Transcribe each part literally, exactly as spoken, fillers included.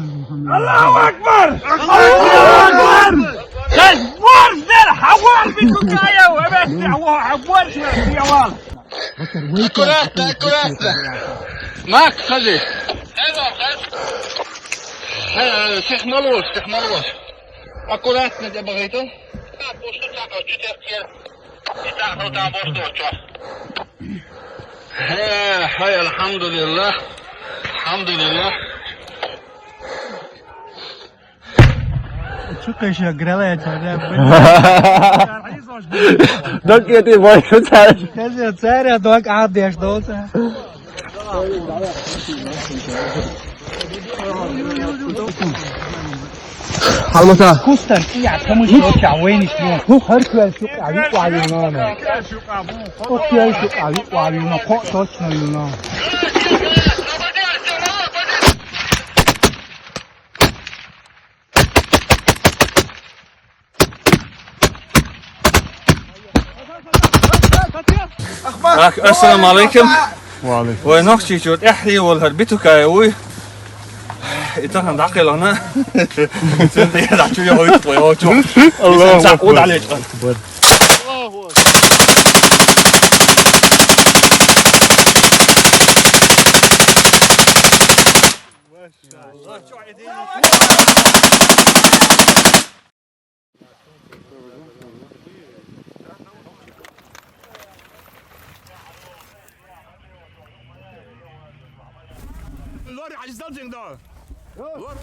الله أكبر! الله أكبر! Хай мордер хавар би тукая, эвэс хавар, хавар швар. Аккуратно, аккуратно. Мак, ходи. Э, технолог, технолог. Аккуратно, я богату. Э, хай, алхамдулиллах. Алхамдулиллах. Чу кайша грала я чара. Дог я ти бой шу цара. Кайша цара дог а деш доца. Алмата. Кустар, я, кому что, ча, войниш, ну. Ну, хар куэл шук, а, ви куэл, ну, ну. О, куэл шук, а, ви куэл, ну, ко, точно, ну. Так, ассаламу алейкум. Ва алейкум. Вай, нохчийчуд, эхь, валар, битукай, уй. Итахан дакъилана. Сен де дачу я, уй, твой, о, чу. Аллаху акбар. Сен сакъуд алейк. Lori, hajisdan jeng da. Lori.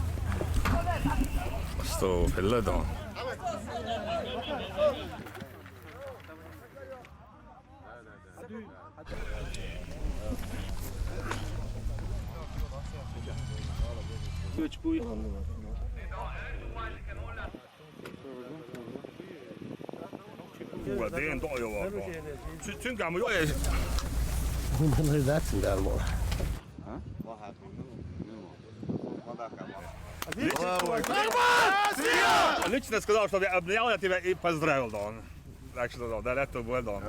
Sto, pella da. Uga, den do yo wa. Tsu, tsun ga mo yo. That's in Dalmor. Лично сказал, что я обнял, я тебя и поздравил, да он. Так что, да, да, это было, да.